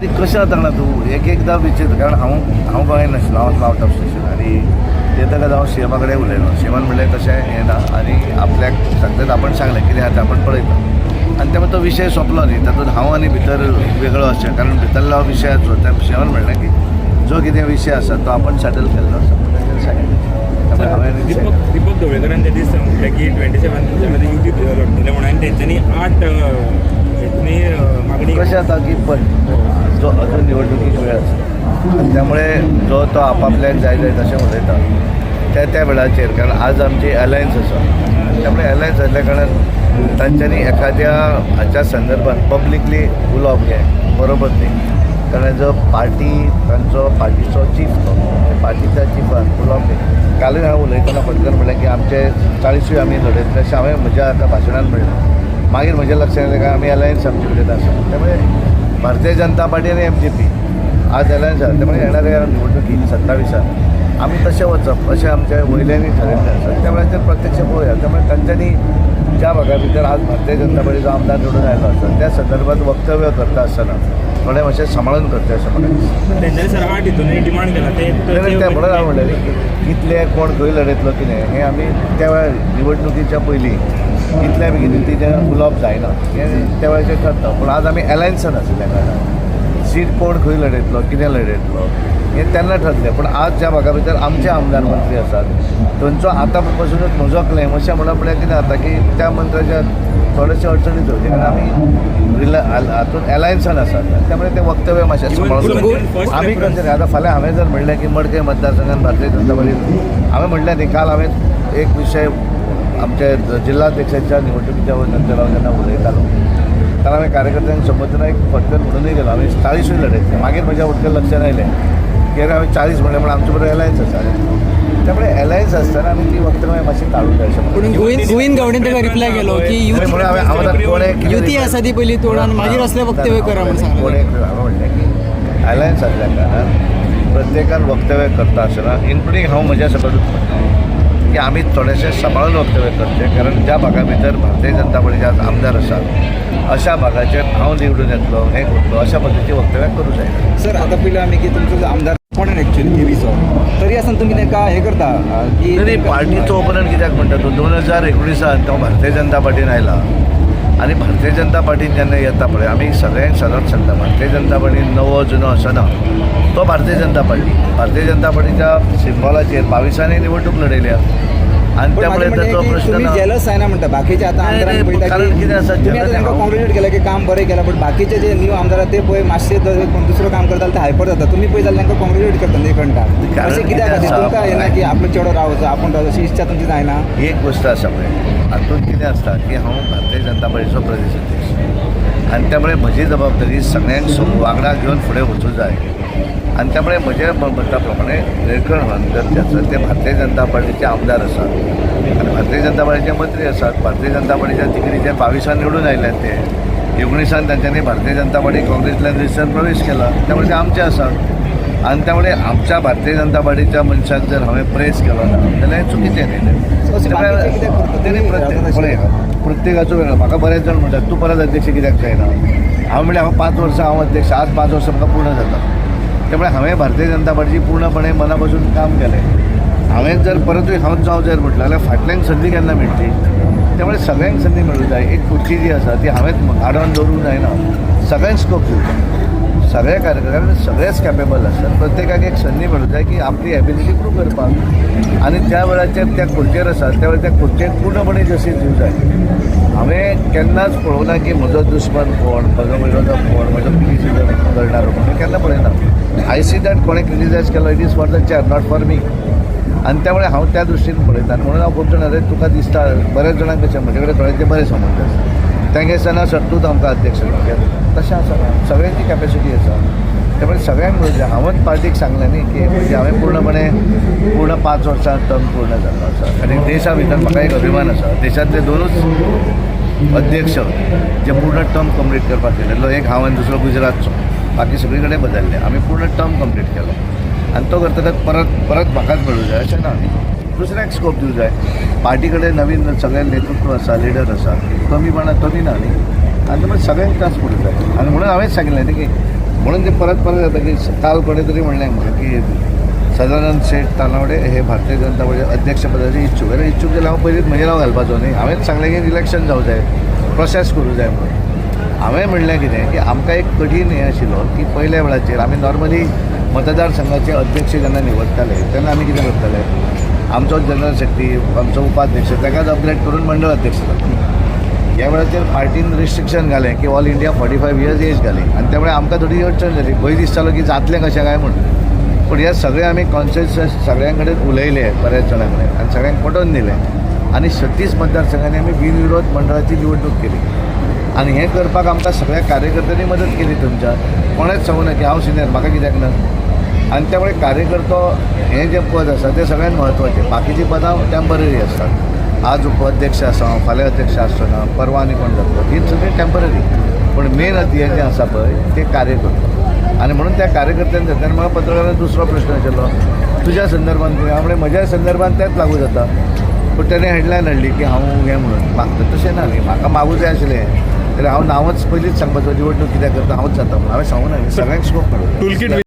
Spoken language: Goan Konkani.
ती कशें जाता जाणा तूं एक एकदां विचार, कारण हांव गोंयांत नाशिल्लो, हांव आसलो आउट ऑफ स्टेशन आनी ते ताका हांव सीएमा कडेन उलयलो. सीएमान म्हणलें तशें हें ना आनी आपल्याक सांगतात, आपण सांगलें कितें आहा तें आपण पळयता आनी त्यामुळे तो विशय सोंपलो न्ही. तातूंत हांव आनी भितर वेगळो अशें, कारण भितरलो विशयाचो त्या सीएमान म्हणलें की जो कितें विशय आसा तो आपण सेटल केल्लो आसा म्हणून सांगितलें. त्यामुळे हांवें दीपक दीपक ढवळीकरान ते दीस म्हटलें की 27 मध्ये युती लढतले म्हणून आनी तेंच्यांनी 8 हेतनी मागणी. कशें जाता की पळय, जो अजून निवडणुकीक वेळ आसा आनी त्यामुळे जो तो आपापल्याक जाय जाय तशें उलयता त्या त्या वेळाचेर, कारण आज आमची अलायन्स आसा. त्यामुळे अलायन्स आसल्या कारणान तांच्यांनी एखाद्या हाच्या संदर्भात पब्लिकली उलोवप हें बरोबर न्ही, कारण जो पार्टी तांचो पार्टीचो चीफ, तो पार्टीच्या चिफान उलोवप न्ही. कालूय हांव उलयतना फटकन म्हणलें की आमचे 40ूय आमी लढयतले अशें हांवें म्हज्या आतां भाशणान म्हणलें. मागीर म्हज्या लक्षात येयलें काय आमी अलायन्स आमचे कडेन आसा. त्यामुळे भारतीय जनता पार्टी आनी एमजीपी आज अलायन्स आसा. त्यामुळे येणाऱ्या निवडणुकीत 27 आमी तशें वचप अशें आमच्या वयल्यांनी ठरयल्लें आसा. त्या वेळाचेर प्रत्यक्ष पळोवया. त्यामुळे तांच्यांनी ज्या भागा भितर आज भारतीय जनता पार्टीचो आमदार निवडून आयलो आसा त्या संदर्भात वक्तव्य करता आसतना थोडें मातशें सांबाळून करचें अशें म्हाका दिसता. तेंच्यांनी सर 8 हितून डिमांड केला ते. नाही, ते म्हणून हांव म्हणलें न्ही की कितले कोण खंय लढयतलो कितें हें आमी त्या वेळार निवडणुकीच्या पयलीं कितल्या बेगीन तिचें उलोवप जायना, हें त्या वेळाचेर ठरता. पूण आज आमी एलायन्सान आशिल्ल्या कारणान सीट कोण खंय लढयतलो, कितें लढयतलो हें तेन्ना ठरलें. पूण आज ज्या भागा भितर आमचे आमदार मंत्री आसात थंयचो आतां पसुनूच म्हजो क्लेम अशें म्हणप म्हळ्यार कितें जाता की त्या मंत्र्याच्या थोडेशे अडचणीत येवचे, कारण आमी हातूंत एलायन्सान आसात. त्यामुळे ते वक्तव्य मातशें सांबाळून आमी करचें. आतां फाल्यां हांवें जर म्हणलें की मडकय मतदारसंघात भारतीय जनता पार्टी, हांवें म्हणलें न्ही, काल हांवें एक विशय आमच्या जिल्हाध्यक्षाच्या निवडणुकीच्या नंतर हांव जेन्ना उलयतालो तेन्ना हांवें कार्यकर्त्यांक संबोधतना एक फटकन म्हणूनय गेलो, हांवें 40ूय लढयतले. मागीर म्हज्या फटकन लक्षात आयलें की अरे, हांवें 40 म्हणलें म्हण आमचे बरोबर एलायन्स आसा. त्यामुळे एलायन्स आसतना आमी ती वक्तव्य मातशी टाळूंक जाय अशें म्हाका. पूण गोविंद गोविंद गावडेन ताका रिप्लाय केलो की म्हणून युती हांवें हांव आतां कोणें कितें युती आसा ती पयली तोड आनी मागीर असले वक्तव्य करा म्हणून सांगलें. कोणें हांवें म्हणलें की अलायन्स आसल्या कारणान प्रत्येकान वक्तव्य करता आसतना, इन्क्लुडींग हांव म्हज्या सकटूच म्हणटा की आमी थोडेशें सांबाळून वक्तव्य करचें, कारण ज्या भागा भितर भारतीय जनता पार्टीचे आज आमदार आसात अशा भागाचेर हांव निवडून येतलो, हें करतलो अशा पद्दतीची वक्तव्यां करूं जायना. सर, आतां पयलीं आमी की तुमचो जो आमदार कोण एक्चुअली तेवीसो तरी आसतना तुमी तांकां हें करता की नाही, पार्टीचो ओपोनंट कित्याक म्हणटा तूं? 2019 तो भारतीय जनता पार्टीन आयला आनी भारतीय जनता पार्टीन जेन्ना येता पळय, आमी सगळ्यांक सदांच सांगता, भारतीय जनता पार्टीन नवो जुनो असो ना, तो भारतीय जनता पार्टी. भारतीय जनता पार्टीच्या सिंबॉलाचेर 22 निवडणूक लढयल्या आनी पण त्यामुळे म्हाजें ताचो म्हणणें की प्रश्न तुमी ना. जेलस जायना म्हणटा बाकीचे आतां नाही, आमदारांक नाही, पळयता कारण की कितें आसा, तुमी आतां jealous तांकां हांव- कॉंग्रेच्युलेट केलें की काम बरें केलां, बट बाकीचे जे न्यू आमदार आहा ते पळय मातशे जर कोण दुसरो काम करता ते हायपर जाता. तुमी पळय जाल्यार तांकां कॉंग्रेच्युलेट करता निळकंठाक. कारण अशें कित्या कितें खातीर? आसा, तुमकां हें ना की आपलो चेडो रावचो, आपूण रावचो अशी इच्छा तुमची जायना? एक गोश्ट आसा पळय, हातूंत कितें आसता की हांव भारतीय जनता पार्टीचो प्रदेश अध्यक्ष आनी त्यामुळे म्हजी जबाबदारी सगळ्यांक वांगडा घेवन फुडें वचूं जाय. आनी त्यामुळे म्हज्या मता प्रमाणे निळकंठ हळर्णकर जे आसात ते भारतीय जनता पार्टीचे आमदार आसात आनी भारतीय जनता पार्टीचे मंत्री आसात. भारतीय जनता पार्टीच्या तिकेटीचे 22 निवडून आयल्यात ते. 19 तांच्यांनी भारतीय जनता पार्टी काँग्रेसींतल्यान थंयसर प्रवेश केला, त्यामुळे ते आमचे आसात. आनी त्यामुळे आमच्या भारतीय जनता पार्टीच्या मनशाक जर हांवें प्रेस केलो ना जाल्यार हें चुकीचें न्ही. अशें बाकीचे कित्याक करता? तेणी प्रत्येक पळय, प्रत्येकाचो वेगळो. म्हाका बरेच जाण म्हणटात, तूं परत अध्यक्ष कित्याक जायना? हांव म्हणलें, हांव 5 वर्सां हांव अध्यक्ष, आज 5 वर्सां म्हाका पूर्ण जाता. त्यामुळे हांवें भारतीय जनता पार्टीची पूर्णपणे मना पासून काम केलें. हांवें जर परतूय हांव जावं जर म्हटलें जाल्यार फाटल्यांक संदी केन्ना मेळटली? त्यामुळे सगळ्यांक संदी मेळूंक जाय. एक खुर्ची जी आसा ती हांवें आडोवन दवरूंक जायना. सगळ्यांक स्कोप दिवचो, सगळ्या कार्यकर्त्यांक. सगळेच कॅपेबल आसतात. प्रत्येकाक एक संदी मेळूंक जाय की आपली एबिलिटी प्रूव करपाक आनी ज्या वेळाचेर त्या खुर्चेर आसा त्या वेळार त्या खुर्चेर पूर्णपणे जस्टीस दिवंक जाय. हांवें केन्नाच पळोवना की म्हजो दुस्मान कोण, म्हजो विरोधक कोण, म्हजो क्रिटिसिजम करणारो कोण, हें केन्ना पळयना. I see that कोणें क्रिटिसायज केलो, it is for the chair, not for me. आनी त्यामुळे हांव त्या दृश्टीन पळयता. आनी म्हणून हांव खूब जाणां, अरे तुका दिसता, बऱ्याच जाणांक कशें म्हजे कडेन थोडे ते बरे संबंद आसा, तांगे दिसता सर तूंच आमकां अध्यक्ष जावं. तशें आसना, सगळ्यांची कॅपेसिटी आसा. त्यामुळे सगळ्यांक मेळूंक जाय. हांवूच पार्टीक सांगलें न्ही की म्हणजे हांवें पूर्णपणे पूर्ण 5 वर्सां टर्म पूर्ण जाल्लो आसा आनी देशा भितर म्हाका एक अभिमान आसा, देशांतले दोनूच अध्यक्ष जे पूर्ण टर्म कंप्लीट करपाक गेलेलो, एक हांव आनी दुसरो गुजरातचो. बाकी सगळी कडेन बदलले. आमी पूर्ण टर्म कंप्लीट केलो आनी तो करतकच परत परत म्हाकाच मेळूं जाय अशें ना न्ही, दुसऱ्याक स्कोप दिवं जाय. पार्टी कडेन नवीन सगळें नेतृत्व आसा, लिडर आसा, कमीपणां कमी ना न्ही. आनी मागीर सगळ्यांक चान्स पडूंक जाय. आनी म्हणून हांवें सांगलें न्ही की म्हणून ते परत परत येता की काल कोणी तरी म्हणलें म्हाका की सदानंद शेट तानावडे हे भारतीय जनता पार्टीचे अध्यक्षपदाचे इच्छूक. आनी इच्छूक जाल्यार हांव पयलींच म्हजें नांव घालपाचो न्ही. हांवेंच सांगलें की इलेक्शन जावं जाय, प्रोसेस करूं जाय म्हणून. हांवें म्हणलें कितें की आमकां एक कठीण हें आशिल्लो की पयल्या वेळाचेर आमी नॉर्मली मतदारसंघाचे अध्यक्ष जेन्ना निवडटाले तेन्ना आमी कितें करताले, आमचो जनरल सेक्रेटरी, आमचो उपाध्यक्ष ताकाच अपग्रेड करून मंडळ अध्यक्ष जाता. ह्या वेळाचेर पार्टीन रिस्ट्रिक्शन घालें की ऑल इंडिया 45 इयर्स एज घाली आनी त्यामुळे आमकां थोडी अडचण जाली. भंय दिसतालो की जातलें कशें काय म्हूण. पूण हे सगळे आमी कॉन्सेन्सस सगळ्यां कडेन उलयले, बऱ्याच जाणां कडेन, आनी सगळ्यांक पटोवन दिलें आनी 36 मतदारसंघांनी आमी बिनविरोध मंडळाची निवडणूक केली. आनी हें करपाक आमकां सगळ्या कार्यकर्त्यांनी मदत केली. तुमच्या कोणेंच सांगूं ना की हांव सिनियर, म्हाका कित्याक ना. आनी त्यामुळे कार्यकर्तो हें जें पद आसा तें सगळ्यांत म्हत्वाचें. बाकीचीं पदां टेंपररी आसतात. आज उपाध्यक्ष आसा हांव, फाल्यां अध्यक्ष आसचो ना, परवा आनी कोण जातलो, ही सगळी टेंपररी. पूण मेन हें जें आसा पळय तें कार्यकर्तो. आनी म्हणून त्या कार्यकर्त्यांनी तेन्ना म्हाका पत्रकारान दुसरो प्रश्न विचारलो, तुज्या संदर्भान कितें? हांव म्हणलें म्हज्या संदर्भान तेंच लागू जाता. पूण तेणें हेडलायन हाडली की हांव हें म्हणून मागता. तशें ना न्ही, म्हाका मागूं जाय आशिल्लें जाल्यार हांव नांवच पयलींच सांगपाचो, निवडणूक कित्याक करता, हांवूच जाता म्हणून. हांवें सांगूं ना, सगळ्यांक स्कोप मेळूं. टूलकीट.